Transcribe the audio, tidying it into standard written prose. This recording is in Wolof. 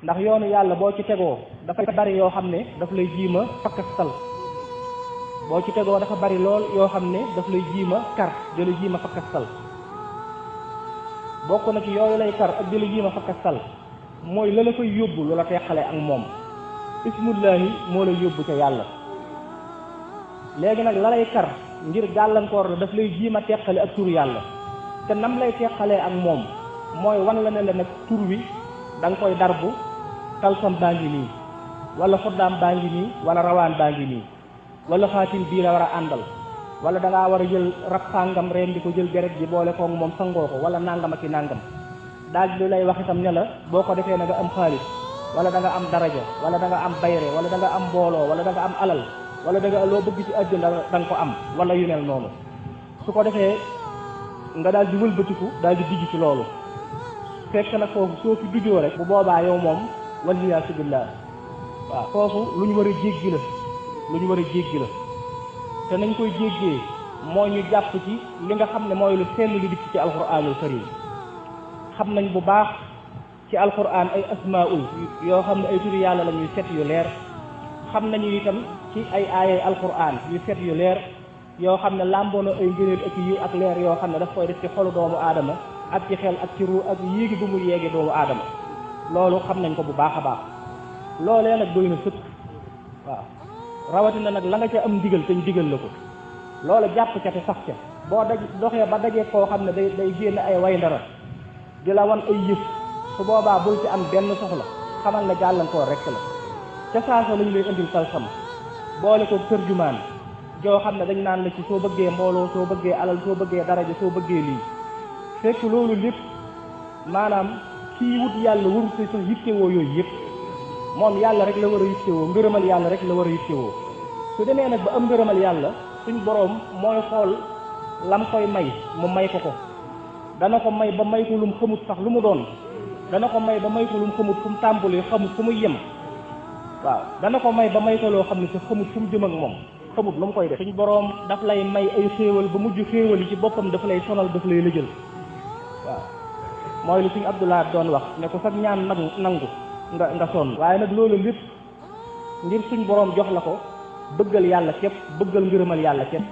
ndax yoonu yàlla boo ci tegoo dafay bari yoo xam ne daf lay jiima fakkastal boo ci tegoo dafa bari lool yoo xam ne daf lay jiima kar di la jiima fakkastal bokk na ci yooyu lay kar ak di la jiima fakkastal mooy la la fay yóbbu lu la teqale ak moom ismullahi moo lay yóbbu ca yàlla léegi nag la lay kar ngir gàllankoor la daf lay jiima teqale ak turu yàlla te nam lay teqalee ak moom mooy wan la ne la nag tur wi da nga koy darbu talsam baa ngi nii wala xoddaam baa ngi nii wala rawaan baa ngi nii wala xaatim bii la war a àndal wala da ngaa war a jël rab sàngam reen di ko jël deret ji boole koog moom sangoo ko wala nangam ak i nangam daal di lay wax itam ne la boo ko defee na nga am xaalis wala da nga am daraja wala da nga am bayre wala da nga am mbooloo wala da nga am alal wala da nga loo bëgg ci àddina da nga ko am wala yu mel noonu su ko defee nga daal di wëlbatiku daal di dijj ci loolu fekk nag foofu soo fi dujoo rek bu boobaa yow moom waliyaasu billah waaw foofu lu ñu war a jéggi la lu ñu war a jéggi la te nañ koy jéggee moo ñu jàpp ci li nga xam ne mooy lu sell li dikk ci alquranul karim xam nañ bu baax ci alquran ay asmaul yoo xam ne ay turi yàlla la ñuy set yu leer xam nañu itam ci ay aayay alquran yu set yu leer yoo xam ne làmboona ay ngëneel ak yu ak leer yoo xam ne daf koy def ci xolu doomu aadama ak ci xel ak ci ruu ak yéegi bu mu yéegi doomu aadama loolu xam nañ ko bu baax a baax loolee nag doy na sëkk waaw rawatina nag la nga ca am ndigal te ñu digal la ko loola jàpp ca te sax ca boo daj doxee ba dajee koo xam ne day génn ay way ndara di la wan ay yëf su boobaa bul ci am benn soxla xamal ne gàllankoor rek la ca saasa lañu lay indil talsam boole ko tërjumaan joo xam ne dañ naan la ci soo bëggee mbooloo soo bëggee alal soo bëggee daraja soo bëggee lii fekk loolu lépp maanaam kii wut yàlla warut sax yittewoo yooyu yëpp moom yàlla rek la war a yittewoo ngërëmal yàlla rek la war a yittewoo su demee nag ba am ngërëmal yàlla suñ boroom mooy xool lam koy may mu may ko dana ko may ba may ko lum xamut sax lu mu doon dana ko may ba may ko lum xamut fu mu tàmbalee xamut fu mu yem waaw dana ko may ba may ko loo xam ne sax xamut fu mu jëm ak moom xamut lu mu koy def suñ boroom daf lay may ay xéewal ba mujj xéewal yi ci boppam daf lay sonal daf lay lëjal waaw mooy lu suñ Abdoulaye doon wax ne ko sax ñaan nangu nga sonn waaye nag loolu lépp ngir suñ boroom jox la ko bëggal yàlla képp bëggal ngërëmal yàlla képp